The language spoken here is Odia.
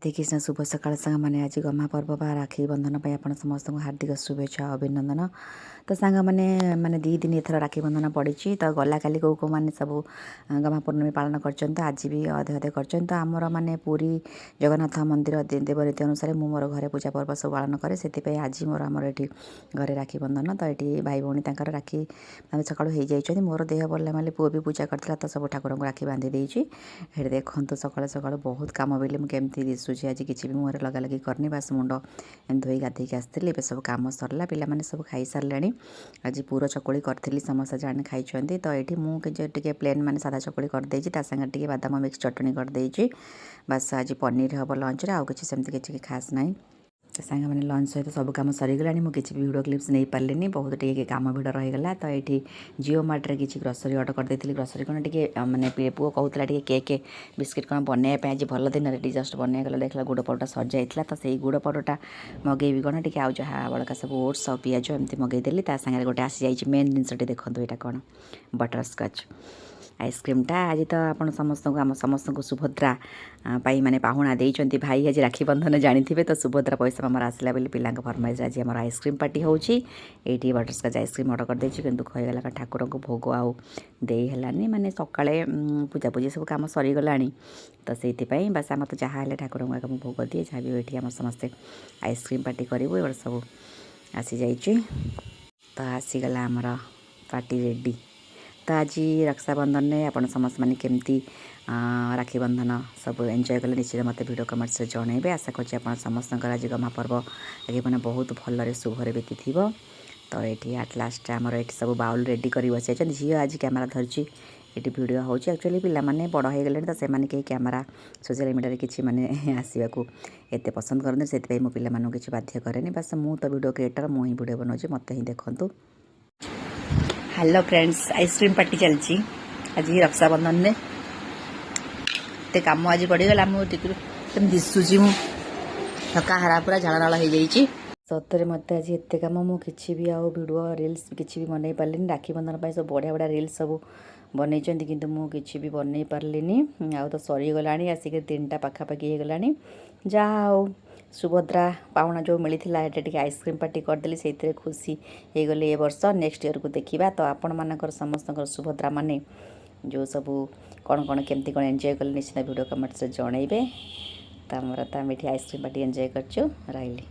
କୃଷ୍ଣ, ଶୁଭ ସକାଳ ସାଙ୍ଗମାନେ। ଆଜି ଗହ୍ମା ପର୍ବ ବା ରାକ୍ଷୀ ବନ୍ଧନ ପାଇଁ ଆପଣ ସମସ୍ତଙ୍କୁ ହାର୍ଦ୍ଦିକ ଶୁଭେଚ୍ଛା, ଅଭିନନ୍ଦନ। ତ ସାଙ୍ଗମାନେ, ମାନେ 2 ଦିନ ଏଥର ରାକ୍ଷୀ ବନ୍ଧନ ପଡ଼ିଛି। ତ ଗଲା କାଲି କେଉଁ କେଉଁମାନେ ସବୁ ଗହ୍ମା ପୂର୍ଣ୍ଣମୀ ପାଳନ କରିଛନ୍ତି, ତ ଆଜି ବି ଅଧେ ଅଧେ କରିଛନ୍ତି। ତ ଆମର ମାନେ ପୁରୀ ଜଗନ୍ନାଥ ମନ୍ଦିର ଦେବନୀତି ଅନୁସାରେ ମୁଁ ମୋର ଘରେ ପୂଜା ପର୍ବ ସବୁ ପାଳନ କରେ। ସେଥିପାଇଁ ଆଜି ମୋର ଆମର ଏଠି ଘରେ ରାକ୍ଷୀ ବନ୍ଧନ। ତ ଏଠି ଭାଇ ଭଉଣୀ ତାଙ୍କର ରାକ୍ଷୀ ଆମେ ସକାଳୁ ହେଇଯାଇଛନ୍ତି। ମୋର ଦେହ ଭଲ ମାନେ ପୁଅ ବି ପୂଜା କରିଥିଲା, ତ ସବୁ ଠାକୁରଙ୍କୁ ରାକ୍ଷୀ ବାନ୍ଧି ଦେଇଛି। ଏଠି ଦେଖନ୍ତୁ, ସକାଳୁ ସକାଳୁ ବହୁତ କାମ ବୋଲି ମୁଁ କେମିତି ଦିଶୁଛି। ଆଜି କିଛି ବି ମୁହଁରେ ଲଗାଲଗି କରିନି, ବାସ୍ ମୁଣ୍ଡ ଏମିତି ଧୋଇ ଗାଧେଇକି ଆସିଥିଲି। ଏବେ ସବୁ କାମ ସରିଲା, ପିଲାମାନେ ସବୁ ଖାଇସାରିଲେଣି। ଆଜି ପୁର ଚକୁଳି କରିଥିଲି, ସମସ୍ତେ ଜାଣି ଖାଇଛନ୍ତି। ତ ଏଇଠି ମୁଁ କିଛି ଟିକେ ପ୍ଲେନ୍ ମାନେ ସାଧା ଚକୁଳି କରିଦେଇଛି, ତା ସାଙ୍ଗରେ ଟିକେ ବାଦାମ ମିକ୍ସ ଚଟଣି କରିଦେଇଛି। ବାସ୍, ଆଜି ପନିର ହେବ ଲଞ୍ଚରେ, ଆଉ କିଛି ସେମିତି କିଛି ଖାସ୍ ନାହିଁ। ତ ସାଙ୍ଗମାନେ, ଲଞ୍ଚ ସହିତ ସବୁ କାମ ସରିଗଲାଣି। ମୁଁ କିଛି ବି ଭିଡ଼ିଓ କ୍ଲିପ୍ସ ନେଇପାରିଲିନି, ବହୁତ ଟିକେ କାମ ଭିଡ଼ ରହିଗଲା। ତ ଏଇଠି ଜିଓ ମାର୍ଟରେ କିଛି ଗ୍ରୋସରୀ ଅର୍ଡ଼ର କରିଦେଇଥିଲି। ଗ୍ରୋସରୀ କ'ଣ, ଟିକେ ମାନେ ପୁଅ କହୁଥିଲା ଟିକେ କେକ୍ ବିସ୍କିଟ୍ କ'ଣ ବନେଇବା ପାଇଁ ଆଜି ଭଲ ଦିନରେ। ଟିକେ ଜଷ୍ଟ ବନେଇବା ଗଲେ ଦେଖିଲା ଗୁଡ଼ ପାଉଡ଼ରଟା ସରିଯାଇଥିଲା। ତ ସେଇ ଗୁଡ଼ ପାଉଡ଼ରଟା ମଗେଇବି କ'ଣ, ଟିକେ ଆଉ ଯାହା ବଳକା ସବୁ ଓଟ୍ସ ଆଉ ପିଆଜ ଏମିତି ମଗେଇଦେଲି। ତା ସାଙ୍ଗରେ ଗୋଟେ ଆସିଯାଇଛି ମେନ୍ ଜିନିଷଟି। ଦେଖନ୍ତୁ, ଏଇଟା କ'ଣ? ବଟର ସ୍କଚ୍ ଆଇସ୍କ୍ରିମ୍ଟା। ଆଜି ତ ଆପଣ ସମସ୍ତଙ୍କୁ, ଆମ ସମସ୍ତଙ୍କୁ ସୁଭଦ୍ରା ପାଇଁ ମାନେ ପାହୁଣା ଦେଇଛନ୍ତି ଭାଇ ଆଜି ରାକ୍ଷୀ ବନ୍ଧନ ଜାଣିଥିବେ। ତ ସୁଭଦ୍ରା ପଇସା ଆମର ଆସିଲା ବୋଲି ପିଲାଙ୍କ ଫରମାଇଜରେ ଆଜି ଆମର ଆଇସ୍କ୍ରିମ୍ ପାର୍ଟି ହେଉଛି। ଏଇଠି ବଟରସ୍କଚ୍ ଆଇସ୍କ୍ରିମ୍ ଅର୍ଡ଼ର କରିଦେଇଛି, କିନ୍ତୁ କହିଗଲା ଠାକୁରଙ୍କୁ ଭୋଗ ଆଉ ଦେଇ ହେଲାନି। ମାନେ ସକାଳେ ପୂଜାପୂଜି ସବୁ କାମ ସରିଗଲାଣି, ତ ସେଇଥିପାଇଁ ବାସ୍ ଆମର ତ ଯାହା ହେଲେ ଠାକୁରଙ୍କୁ ଆଗ ମୁଁ ଭୋଗ ଦିଏ। ଯାହା ବି ଏଠି ଆମର ସମସ୍ତେ ଆଇସ୍କ୍ରିମ୍ ପାର୍ଟି କରିବୁ। ଏଗୁଡ଼ା ସବୁ ଆସିଯାଇଛି। ତ ଆସିଗଲା ଆମର ପାର୍ଟି ରେଡ଼ି। ତ ଆଜି ରକ୍ଷାବନ୍ଧନରେ ଆପଣ ସମସ୍ତେ ମାନେ କେମିତି ରାକ୍ଷୀ ବନ୍ଧନ ସବୁ ଏନ୍ଜୟ କଲେ, ନିଶ୍ଚିତ ମୋତେ ଭିଡ଼ିଓ କମେଣ୍ଟସରେ ଜଣାଇବେ। ଆଶା କରୁଛି ଆପଣ ସମସ୍ତଙ୍କର ଆଜି ଗହ୍ମା ପର୍ବ ଆଗେ ମାନେ ବହୁତ ଭଲରେ ଶୁଭରେ ବିତିଥିବ। ତ ଏଇଠି ଆଟ୍ ଲାଷ୍ଟ ଆମର ଏଠି ସବୁ ବାଉଲ୍ ରେଡ଼ି କରି ବସିଯାଇଛନ୍ତି। ଝିଅ ଆଜି କ୍ୟାମେରା ଧରିଛି, ଏଠି ଭିଡ଼ିଓ ହେଉଛି। ଆକ୍ଚୁଆଲି ପିଲାମାନେ ବଡ଼ ହେଇଗଲେଣି, ତ ସେମାନେ କେହି କ୍ୟାମେରା, ସୋସିଆଲ୍ ମିଡ଼ିଆରେ କିଛି ମାନେ ଆସିବାକୁ ଏତେ ପସନ୍ଦ କରନ୍ତି। ସେଥିପାଇଁ ମୁଁ ପିଲାମାନଙ୍କୁ କିଛି ବାଧ୍ୟ କରେନି। ବାସ୍, ମୁଁ ତ ଭିଡ଼ିଓ କ୍ରିଏଟର୍, ମୁଁ ହିଁ ଭିଡ଼ିଓ ବନାଉଛି, ମୋତେ ହିଁ ଦେଖନ୍ତୁ। Hello friends, ice cream party ଚାଲିଛି ଆଜି ରକ୍ଷାବନ୍ଧନରେ। ଏତେ କାମ ଆଜି ପଡ଼ିଗଲା, ମୁଁ ଟିକେ କେମିତି ଦିଶୁଛି, ମୁଁ ଥକା ହାରା ପୁରା ଝାଳ ନାଳ ହେଇଯାଇଛି। ସତରେ ମୋତେ ଆଜି ଏତେ କାମ, ମୁଁ କିଛି ବି ଆଉ ଭିଡ଼ିଓ ରିଲ୍ସ କିଛି ବି ବନେଇ ପାରିଲିନି। ରାକ୍ଷୀ ବନ୍ଧନ ପାଇଁ ସବୁ ବଢ଼ିଆ ବଢ଼ିଆ ରିଲ୍ସ ସବୁ ବନେଇଛନ୍ତି, କିନ୍ତୁ ମୁଁ କିଛି ବି ବନେଇ ପାରିଲିନି। ଆଉ ତ ସରିଗଲାଣି, ଆସିକି 3ଟା ପାଖାପାଖି ହେଇଗଲାଣି। ଯାହା ହଉ, ସୁଭଦ୍ରା ପାଉଣା ଯେଉଁ ମିଳିଥିଲା, ଏଇଟା ଟିକେ ଆଇସ୍କ୍ରିମ୍ ପାର୍ଟି କରିଦେଲି, ସେଇଥିରେ ଖୁସି ହେଇଗଲି ଏ ବର୍ଷ। ନେକ୍ସଟ ଇୟରକୁ ଦେଖିବା। ତ ଆପଣମାନଙ୍କର ସମସ୍ତଙ୍କର ସୁଭଦ୍ରା ମାନେ ଯେଉଁ ସବୁ କ'ଣ କ'ଣ କେମିତି କ'ଣ ଏନ୍ଜୟ କଲେ, ନିଶ୍ଚିତ ଭିଡ଼ିଓ କମେଣ୍ଟସରେ ଜଣାଇବେ। ତ ଆମର ତ ଆମେ ଏଠି ଆଇସ୍କ୍ରିମ୍ ପାର୍ଟି ଏନ୍ଜୟ କରିଛୁ। ରହିଲି।